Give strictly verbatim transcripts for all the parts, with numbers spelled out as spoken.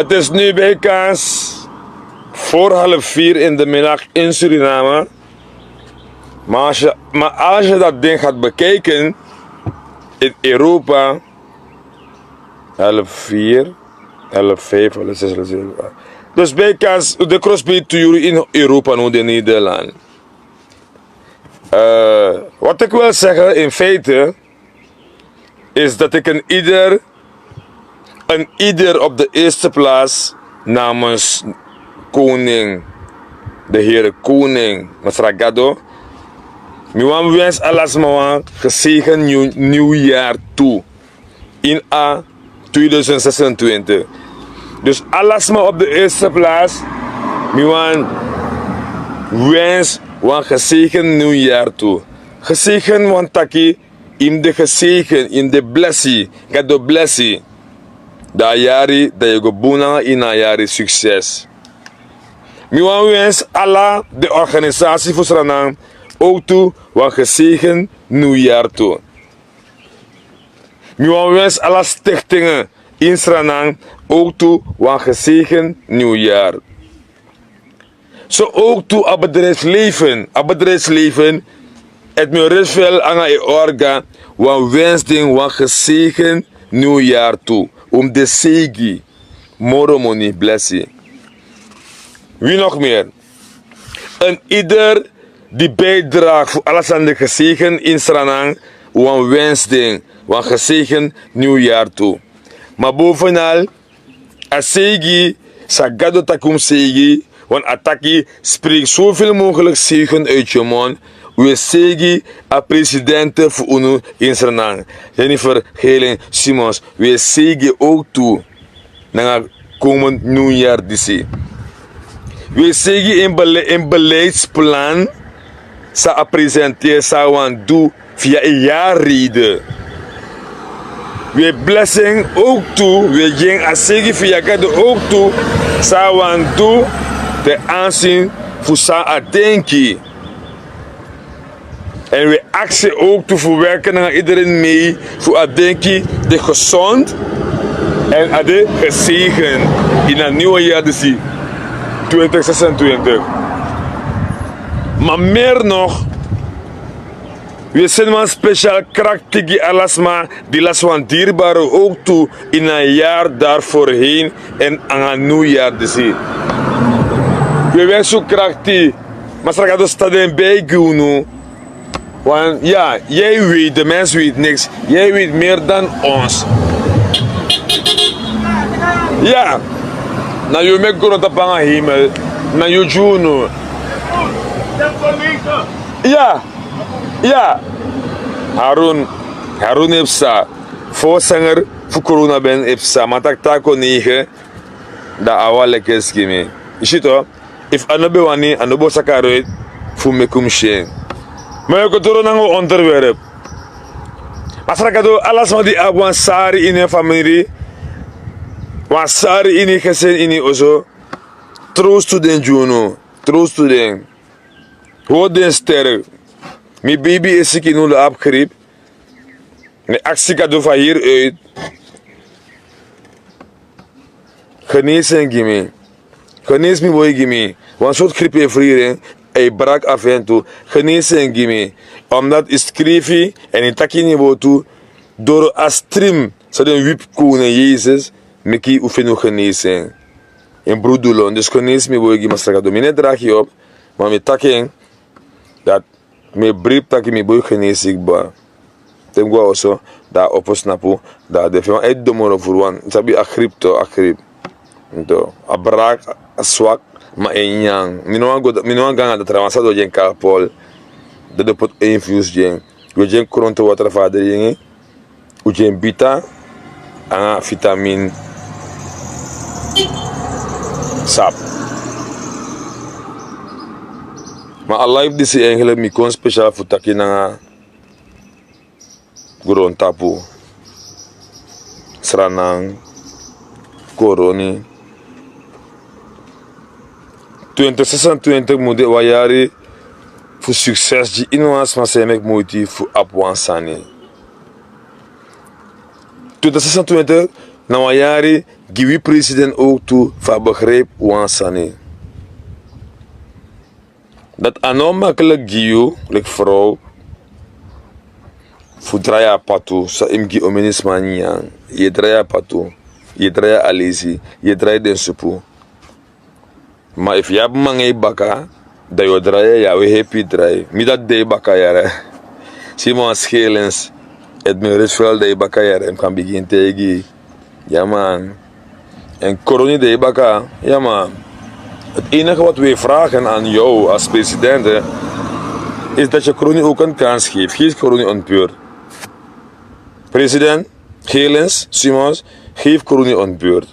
Het is nu bijkans voor half vier in de middag in Suriname. Maar als je, maar als je dat ding gaat bekijken in Europa, half vier, half vijf, half zes, half zeven. Dus bijkans de crossbeat to jullie in Europa, nu de Nederland. Eh, wat ik wil zeggen in feite, is dat ik een ieder, een ieder op de eerste plaats namens koning, de Heere Koning, Masra Gado, mi wan wens alasma wan gezegend nieuw, nieuwjaar toe. In a tweeduizend zesentwintig. Dus alasma op de eerste plaats, mi wan wens wan gezegend nieuwjaar toe. Gezegend wan taki, in de gezegend, in de blessi, Gado blessi. Da yari, da yu go bun nanga ini a yari succes. Mi wan wens ala de organisatie fu Sranan ook toe wan gezegend nieuwjaar toe. Mi wan wens ala stichtingen in Sranan ook toe wan gezegend nieuwjaar. So ook toe a bedrijfsleven, a bedrijfsleven, het mi risvel anga e orga, wan wens den wan gezegend nieuwjaar toe. Um de segi, moro moni blessi. Wie nog meer? Een ieder die bijdraagt voor alles aan de gezegend in Sranan, wan wens den wan gezegend nieuwjaar toe. Maar bovenal, a segi, san Gado taki un segi, want a taki spreek zoveel mogelijk zegen uit je mond. We segi a presidente fu unu in Sranan, Jennifer Helen Simons. We segi ook toe nanga komend nieuwjaar disi. We segi in bele-, in beleidsplan san a presenteer san a wan du via e jaarrede. We blessing ook toe, we gi en a segi via Gado ook toe san a wan du ten aanzien fu san a denki. En we aksi ook toe fu werken nanga iedereen mee fu a denki de gezond en a de gezegen in a nieuwe jaar disi twintig zesentwintig. Maar meer nog, we send wan speciaal krakti gi alasma di lasi wan dierbare ook toe in a jaar daarvoorheen en anga nieuwjaar disi. We wensi un krakti. Masra Gado sta den bij gi unu. Want ja, jij weet, de mens weet niks. Jij weet meer dan ons. Ja. Na yu meki grontapu anga hemel. Na yu gi unu. Ja. Ja. Harun. Harun e psa. Voorzanger fu Corona ben e psa. Ma taki taki kon negen. Da a wan lekkers gi mi. Yu si toch? Efu a no ben wani, a no bo saka uit fu meki un si en. Ma yu kon doro nanga un onderwerp. Masra Gado, ala sma di abi wan sari ini en famiri, wan sari ini en gezin, ini en oso, troostu den gi unu, troostu den. Hori den sterk. Mi baby e siki, no, a abi griep. Mi e aksi Gado fu a heri uit. Genees en gi mi. Genees mi boi gi mi. Wan sortu griep e friri en, a e braka afu en tu. Genees en gi mi. Omdat yu skrifi èn yu taki ini yu botu, doro a strim san den wipi Koning Yesus, meki un feni un genees en. En brudu lon. Dus genees mi boi gi Masra Gado. Mi no e dragi yu op, ma mi taki en dati mi e bribi taki mi boi genees kba. Te mi go a oso, da a opo snapu, da a de fu en wan eti don moro furu wan. Yu sabi a griep tu, a griep. Tu a braka, a swak, ma a e nyan. Mi no wani go, mi no wani go nanga datra, wan san den o gi en, Calpol. Den o poti infus gi en. Wi o gi en krontu watra fu a dringi. Un gi en bita anga vitamin sap. Ma a live disi, eigenlijk mi kon speciaal fu taki nanga grontapu, Sranan, Koroni. Twintig zesentwintig mu de wan yari fu succes gi iniwan sma san e meki muiti fu abi wan sani. Twintig zesentwintig na wan yari gi wi president ook tu fu a begrijp wan sani. Dat a no makkelijk gi yu lik vrouw fu drai a patu sa im gi ominisma nyan. Ye drai a patu, ye drai a alisi, ye drai den supu. Ma efu yu abi manga e baka, dan yu o drai ya, yu abi hepi drai. Mi dati de e baka yara. Simon Schelens, Edmund Ritsveld de e baka yara, mi kan bigin taigi. Ya man. En Koroni de e baka, ya man. Het enige wat wij vragen aan jou als president, hè, is dat je Koroni ook een kans geeft. Geef Koroni een beurt. President, Gelens, Simons, geef Koroni een beurt.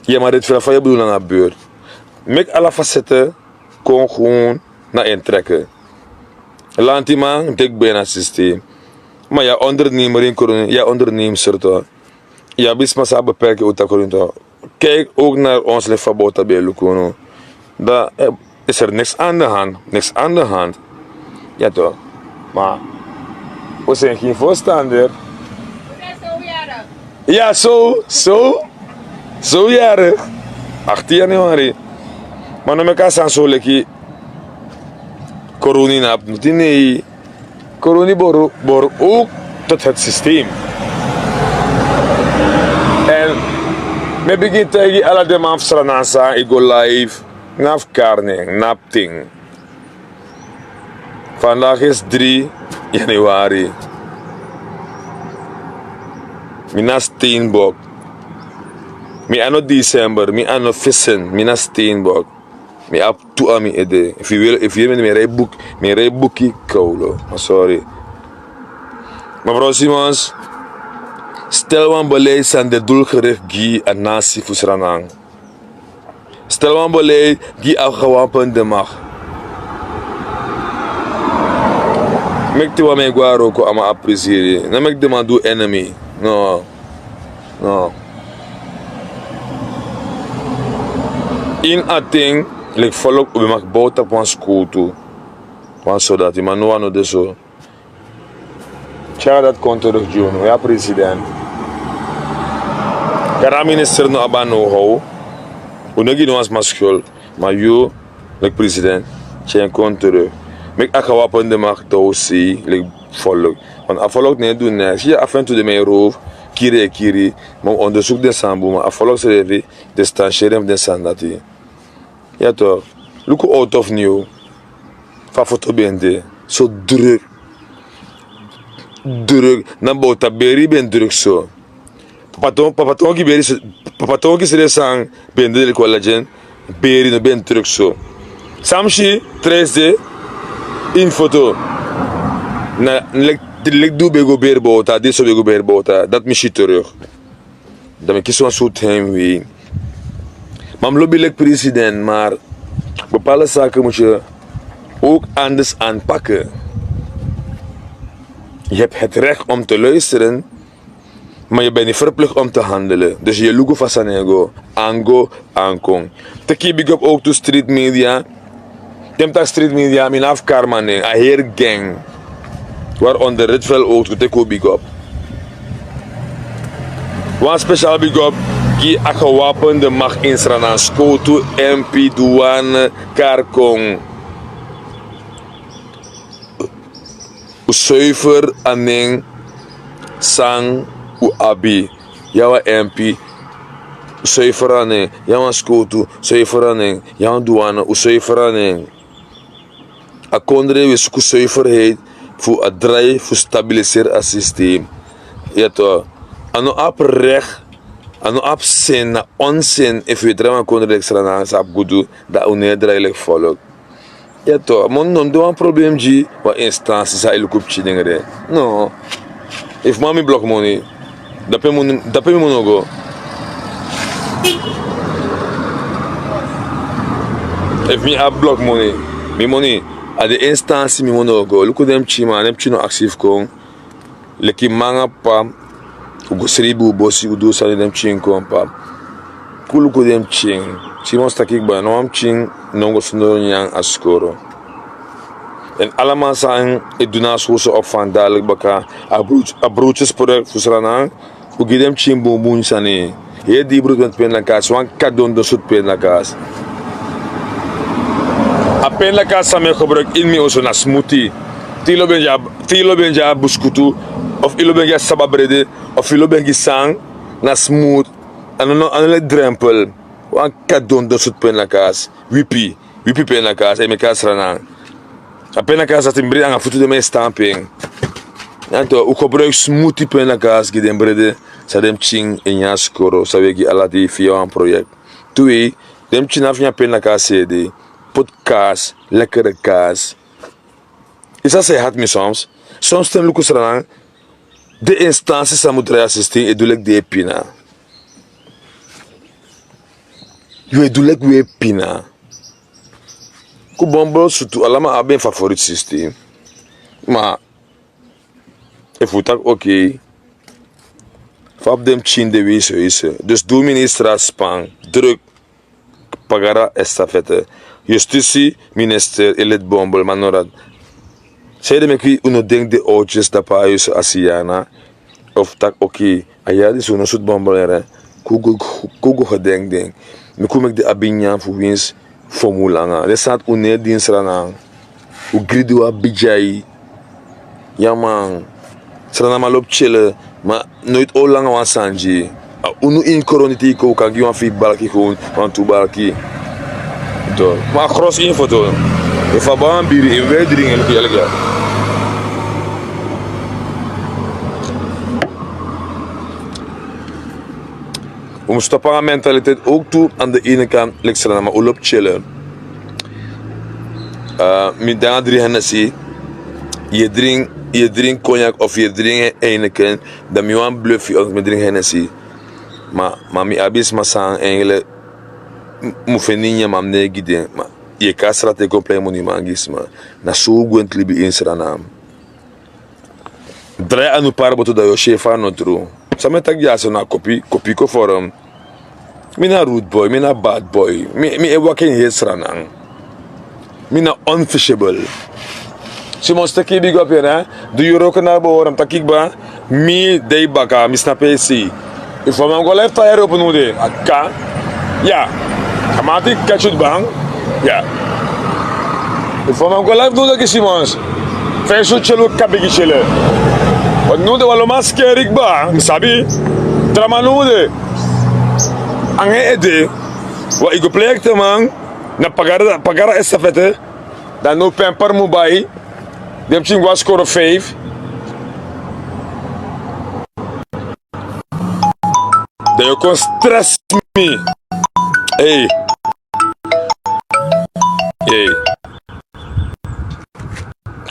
Ya man, Ritsveld, fa yu e bedoel nanga beurt? Meki ala facetten kon gewoon na en trekken. Lantiman, dik bijna systeem. Maar ya ondernemer in Koroni, ya onderneemster toch. Ya abi sma san beperking uit Koroni toch. Kijk ook naar ons lichaam boven bij Lukuno. Daar, eh, is er niks aan de hand. Niks aan de hand. Ja toch? Maar we zijn geen voorstander. Ja, zo, zo. Zo jaren. Achttien januari. Maar no meki a sani so leki Koroni na Abnuti, nee. Koroni behoort ook tot het systeem. En mi e bigin taigi ala den man fu Sranan san e go live, na fu karnen, na fu ting. Vandaag is drie januari. Mi na Steenbok. Mi a no december, mi a no vissen, mi na Steenbok. Mi abi tu a mi ede. Efu yu wil, efu yu wil, mi e rij boek, mi e rij boeki kolo. Ma sorry. Mevrouw Simons, stel wan beleid san de doelgericht gi a nasi fu Sranan. Stel wan beleid gi a gewapende macht. Meki te wan man e go na wroko, a man abi prisiri. No meki den man du enemy. No. No. Ini a ting, leki volk un ben mag bow tapu wan skowtu. Wan sodati, ma now a no de so. Tyari dati kon terug gi unu, ya president. Kari a minister no abi a know-how. Un no gi no wan sma skuld. Ma yu, leki president, tyari en kon terug. Meki a gewapende macht dowsi, leki volk. Want a volk no e du neks. Ya, af en toe den man e roof, kiri e kiri. Ma un onderzoek den sani bun, ma a volk srefi, distancieren fu den sani dati. Ya toch. Luku oud of nieuw. Fa foto ben de. So druk. Druk. Na bow tapu beri ben druk so. Papa Ton, Papa Tongi beri so, Papa Tongi srefi san ben de leki wan legend. Beri no ben druk so. San mi si, tres de ini foto. Na leki, leki di un ben go beri bow tapu, di so ben go beri bow tapu. Dati mi si terug. Dan mi kisi wan sortu heimwee. Ma mi lobi leki president, maar bepaalde zaken moet je ook anders aanpakken. Je hebt het recht om te luisteren, maar je bent niet verplicht om te handelen. Dus yu e luku fa sani e go, ango, ankon. Teki big up ook to street media. Te mi taki street media, mi no abi fu kari man nen, a heri gang. Waaronder Ritsveld ook, teki un big up. Wan special big up gi a gewapende macht in Sranan, skowtu, M P, douane, karkon. Un suiver a nen san un abi. Ya wan M P, un suiver a nen. Ya wan skowtu, suiver a nen. Ya wan douane, un suiver a nen. A kondre wi e suku suiverheid fu a drai fu stabiliseri a systeem. Ya toch, a no abi recht, a no abi zin, na onzin efu wi e drai wan kondre leki Sranan san abi gudu, dan un no e drai leki volk. Ya toch, ma un no de wan problem gi wan instansi san e luku pikin nengre. No. Efu mi abi mi blokmoni, dape mi, dape mi mu no go. Efu mi abi blokmoni, mi moni, a den instansi mi mu no go. Luku den pikin man, den pikin no aksi fu kon. Leki mama, p'pa, un go sreibi un bosi, un du sani, den pikin kon, p'pa. Kon luku den pikin. Simon, taki kba, no wan pikin no go sondro nyan a skoro. En ala man san e du na a skoro so op van dadelijk baka, a brood-, a broodjesproduct fu Sranan, un gi den pikin bunbun sani. Heri di yu brutu wan pindakaas, wan kadon don sutu pindakaas. A pindakaas san mi e gebruik ini mi oso na smuti. Te yu lobi en gi a, te yu lobi en gi a buskutu, of yu lobi en gi a saba brede, of yu lobi en gi san, na smuti. A no, no, a no leki drempel. Wan kadon don sutu pindakaas. Wipi, wipi pindakaas, e meki a Sranan. A pindakaas dati mi brede nanga futu, den mi e stampu en. Anto, un gebruik smuti pindakaas gi den brede san den pikin e nyan na skoro, san wi e gi ala dei via wan project. Twee, den pikin no abi fu nyan pindakaas ede. Poti kaas, lekkere kaas. Yu sabi san e hati mi soms? Soms te mi luku Sranan, den instansi san mu drai a systeem e du leki den e pina. Yu e du leki wi e pina. Ku Bombol sutu, alaman abi en favoriet systeem. Ma efu un taki oké, fa abi den pikin de wi so, wi so. Dus du ministra span, druk, pagara estafette. Justisi minister e leti Bombol, ma no dati. Sanede meki un no denki den oudjes dape a yu so Asiana. Of taki oké, a yari disi un no sutu Bombol here. Kon un go, kon un go gedenki den. Meki un meki den abi nyan fu winsi fu mu langa. Den sani dati un no e dini Sranan. Un gridi, un abi dyai. Ya man. Sranan man lobi tyele, ma noiti o langa wan sani gi. A unu ini koroni te yu kon, un kan gi wan feifi balki, gewoon wan tu balki. To. Ma a gros ini foto. Efu a bai wan biri, efu wi e dringi, e luku yaliki ya. Un mus stop nanga mentaliteit ook tu, aan de ene kant leki Sranan man un lobi tyele. Eh, mi de nanga dri Hennessy. Yu e dringi, yu e dringi cognac of yu e dringi Heineken, dan mi wani bluff yu, mi e dringi Hennessy. Ma, ma mi abi sma san eigenlijk mu feni nyan, ma mi no e gi den. Ma yu e kon a strati e kon plei moniman gi sma. Na so un gwenti libi ini Sranan. Drai anu para boto, dan yu o si efu a no tru. San mi e taki dyaso na kopi, kopi kon vorm. Mi na rude boy, mi na bad boy. Mi, mi e waka ini heri Sranan. Mi na unfishable. Simon, teki bigi op, hè? Du yu roken na boren, taki kba. Mi de baka, mi snapu esi. Efu a man go live, tyari opo nude. A kan. Ya. A man ati ketch yu bang. Ya. Efu a man go live nude, ki Simons. Fesi tyele, un kan bigin tyele. Want nude wan lo man skeri kba, mi sabi. Tra man nude. Nanga en ede. Wan yu go plei ete man. Na pagara, pagara estafette. Dan now pamper mu bai. Den pikin go na skoro vijf. Dan yu o kon stress mi. Hey. Hey.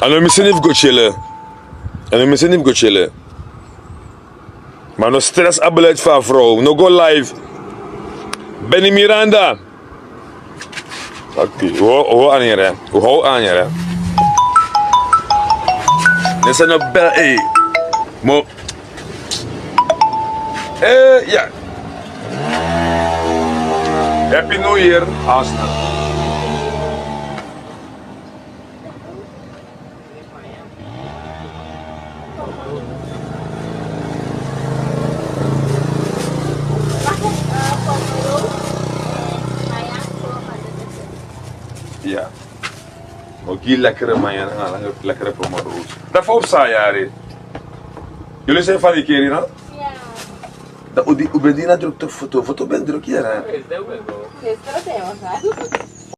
A no mi seni fu go tyele. A no mi seni fu go tyele. Ma no stress a beleid fu a vrouw. No go live. Benny Miranda. Taki, ho, ho, anere. Ho, anere. Nesa no bel, ey. Mo. Eh, ya. Happy New Year, Arsenal. Ya. Oké, lekkere man, ya, lekkere promo. Dati fa un psa yari. Yu lesi fa den keri, no? Ya. Dan un di, un ben de na drukte foto, foto ben druk yari. Yes, dat ben wel. Yes, dat ben wel.